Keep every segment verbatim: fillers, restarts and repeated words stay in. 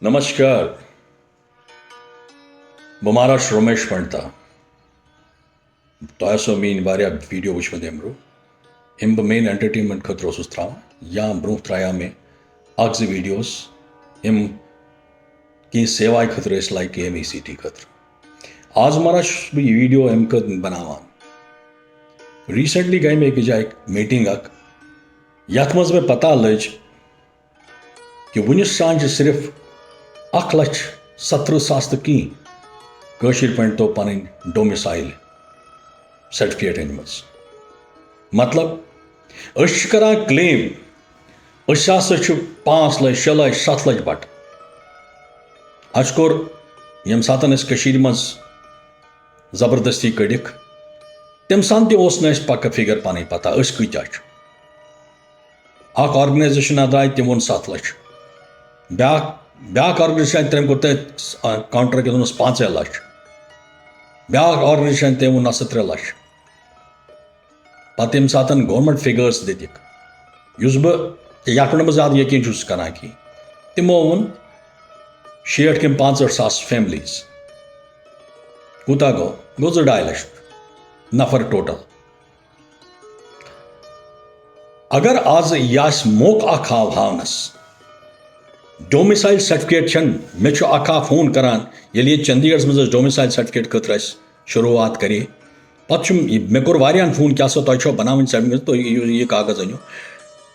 نمسکار، بہٕ مہراز رمیش پنڈتا۔ تۄہہِ آسیو میٲنۍ واریاہ ویڈیو وٕچھمٕتۍ اَمہِ برٛونٛہہ، یِم بہٕ مین انٹرٹینمنٹ خٲطرٕ اوسُس ترٛاوان، یا برٛونٛہہ ترٛایاو مےٚ اکھ زٕ ویڈیوز یِم کینٛہہ سیواے خٲطرٕ ٲسۍ، لایک کے ایم ای سی ٹی خٲطرٕ۔ آز مہراز چھُس بہٕ یہِ ویڈیو اَمہِ خٲطرٕ بناوان۔ ریسنٹلی گٔے مےٚ أکِس جایہِ میٖٹنگ اکھ، یتھ منٛز مےٚ پتہ لٔج کہِ وُنِس تام چھِ صرف اکھ لچھ سترٕہ ساس تہٕ کینٛہہ کٲشِر پنڈتو پنٕنۍ ڈومسایل سرٹیفکیٹ أنۍ مٕژ۔ مطلب، أسۍ چھِ کران کلیم، أسۍ ہسا چھِ پانٛژھ لچھ، شےٚ لچھ، ستھ لچھ بٹہٕ۔ اَسہِ کوٚر، ییٚمہِ ساتہٕ أسۍ کٔشیٖرِ منٛز زبردستی کٔڑِکھ، تَمہِ ساتہٕ تہِ اوس نہٕ اَسہِ پکہٕ فِگر پنٕنۍ پتہ، أسۍ کۭتیٛاہ چھِ۔ اکھ آرگنایزیشن درٛاے، تِم ووٚن ستھ لچھ۔ بیٛاکھ، بیٛاکھ آرگنایزیشن آیہِ، تٔمۍ کوٚر تَتہِ، آ، کاونٹر کِس ووٚنُس پانٛژے لچھ۔ بیٛاکھ آرگنایزیشن، تٔمۍ ووٚن نسا ترٛےٚ لچھ۔ پتہٕ ییٚمہِ ساتہٕ گورنمنٹ فِگٲرٕس دِتِکھ، یُس بہٕ یَتھ پٮ۪ٹھ نہٕ بہٕ زیادٕ یقیٖن چھُس کران کینٛہہ، تِمو ووٚن شیٹھ کِنہٕ پانٛژہٲٹھ ساس فیملیٖز۔ کوٗتاہ گوٚو؟ گوٚو زٕ ڈاے لچھ نفر ٹوٹل۔ اگر آز یہِ آسہِ موقعہٕ اکھ ہاو ہاونس، ڈومسایل سرٹیفکیٹ چھنہٕ، مےٚ چھُ اکھ ہاو فون کران، ییٚلہِ ییٚتہِ چندی گڑھس منٛز ٲس ڈومسایل سرٹیفکیٹ خٲطرٕ اَسہِ شروٗعات کرے، پتہٕ چھُم یہِ، مےٚ کوٚر واریاہن فون، کیٛاہ سا تۄہہِ چھو بناوٕنۍ سرٹیفکیٹ، تُہۍ یہِ، یہِ کاغذ أنِو۔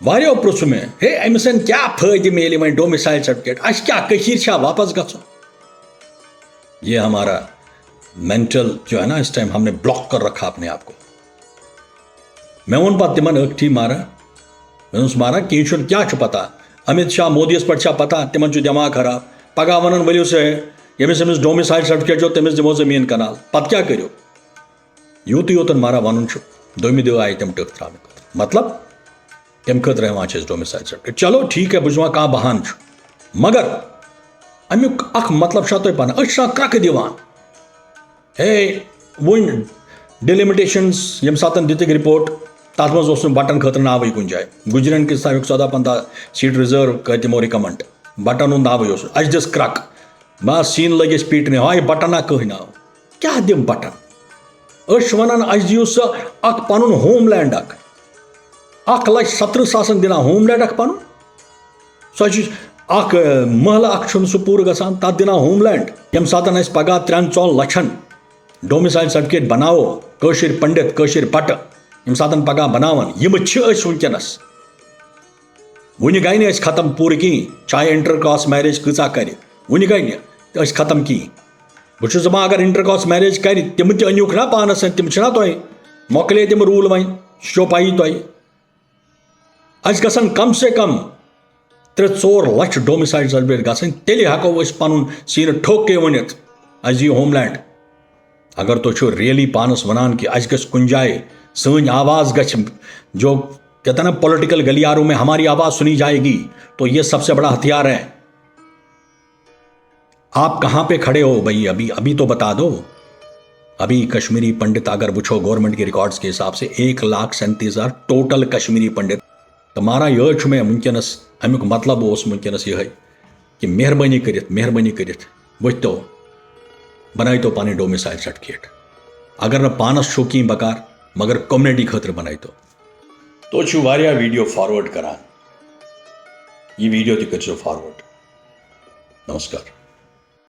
واریاہو پرٛژھ مےٚ، ہے، أمِس کیٛاہ فٲیدٕ میلہِ وۄنۍ ڈومسایل سرٹیفکیٹ؟ اَسہِ کیٛاہ، کٔشیٖرِ چھا واپس گژھُن؟ یہ ہمارا مینٹل جو ہے نا، اس ٹائم ہم نے بلاک کر رکھا اپنے آپ کو۔ مےٚ ووٚن پتہٕ تِمن، ٲکھٹھی مارا، مےٚ دوٚپُس، مارا، کینٛہہ چھُنہٕ، کیٛاہ چھُ پتہ؟ امیت شاہ مودیَس پٮ۪ٹھ چھا پتہ؟ تِمن چھُ دٮ۪ماغ خراب۔ پگاہ ونان، ؤلِو سا، ییٚمِس، أمِس ڈومسایل سرٹیفکیٹ چھُ، تٔمِس دِمو زٔمیٖن کنال۔ پتہٕ کیٛاہ کٔرِو؟ یوٗتٕے یوت مارا ونُن چھُ، دوٚیمہِ دۄہ آیہِ تِم ٹٕکھ ترٛاونہٕ خٲطرٕ۔ مطلب، تَمہِ خٲطرٕ ہٮ۪وان چھِ أسۍ ڈومسایل سرٹیفکیٹ۔ چلو، ٹھیٖک ہے، بہٕ چھُس وَنان، کانٛہہ بہانہٕ چھُ۔ مگر اَمیُک اَکھ مطلب چھا تۄہہِ پَنُن؟ أسۍ چھِ آسان کرٛکھ دِوان۔ ہے، وۄنۍ ڈیلیمٹیشنز ییٚمہِ ساتہٕ دِتُکھ رپورٹ، تَتھ منٛز اوس نہٕ بٹن خٲطرٕ ناوٕے کُنہِ جایہِ۔ گُجرٮ۪ن کِس تَمیُک ژۄداہ پنٛداہ سیٖٹ ریزرو کٔرۍ تِمو ریکمنڈ، بٹن ہُنٛد ناوٕے اوس نہٕ۔ اَسہِ دِژ کرٛکھ۔ بس سیٖن لٔگۍ أسۍ پیٖٹنہِ، ہاے بٹنا کٕہٕنۍ ناو۔ کیٛاہ دِم بٹن؟ أسۍ چھِ وَنان، اَسہِ دِیِو سا اَکھ پَنُن ہوم لینڈ اَکھ۔ اَکھ لَچھ سترٕہ ساسَن دِنا ہوم لینڈ اَکھ پَنُن۔ سُہ چھُ اَکھ، اَ، محلہٕ اَکھ چھُنہٕ سُہ پوٗرٕ گژھان، تَتھ دِنا ہوم لینڈ۔ ییٚمہِ ساتَن اَسہِ پَگاہ ترٛٮ۪ن ژۄن لَچھَن ڈومسایل سرٹیفکیٹ بناوو، کٲشِر پنڈت، کٲشِر بٹہٕ، ییٚمہِ ساتَن پَگاہ بناوَن، یِم چھِ أسۍ وٕنکیٚنَس۔ وُنہِ گٔے نہٕ أسۍ ختم پوٗرٕ کِہیٖنۍ، چاہے انٹر کاسٹ میریج کۭژاہ کرِ، وُنہِ گٔے نہٕ أسۍ ختم کِہیٖنۍ۔ بہٕ چھُس دَپان، اگر انٹر کاسٹ میریج کرِ، تِم تہِ أنِوکھ نا پانَس سۭتۍ، تِم چھِنا تۄہہِ، مۄکلے تِم روٗل وۄنۍ، سُہ چھو پَیی تۄہہِ۔ اَسہِ گژھن کم سے کم ترٛےٚ ژور لَچھ ڈومسایل سرٹیفکیٹ گژھٕنۍ، تیٚلہِ ہٮ۪کو أسۍ پَنُن سیٖنہٕ ٹھوٚک کے ؤنِتھ، اَسہِ دِیِو ہوم لینڈ۔ اگر تُہۍ چھِو ریئلی پانَس وَنان کہِ اَسہِ گژھِ کُنہِ جایہِ سٲنۍ آواز گژھِ، جو کہتے ہیں نا، پولیٹیکل گلیاروں میں ہماری آواز سنی جائے گی، تو یہ سب سے بڑا ہتھیار ہے۔ آپ کہاں پہ کھڑے ہو بھائی؟ ابھی، ابھی تو بتا دو۔ ابھی کشمیری پنڈت اگر وٕچھو گورنمنٹ کے ریکارڈز کے حساب سے ایک لاکھ سینتیس ہزار ٹوٹل کشمیری پنڈت۔ تہٕ مارا یٲج چھُ مےٚ وٕنکیٚنَس، اَمیُک مطلب اوس وٕنکیٚنَس یِہوٚے کہِ مہربٲنی کٔرِتھ، مہربٲنی کٔرِتھ ؤتھۍ تو، بنٲیتو پنٕنۍ ڈومسایل سرٹیفکیٹ۔ اگر نہٕ پانَس چھُو کینٛہہ بکار، مگر کمیونٹی خٲطرٕ بنٲیتو۔ تُہۍ چھِو واریاہ ویڈیو فاروٲرڈ کران، یہِ ویڈیو تہِ کٔرۍزیو فاروٲرڈ۔ نمسکار۔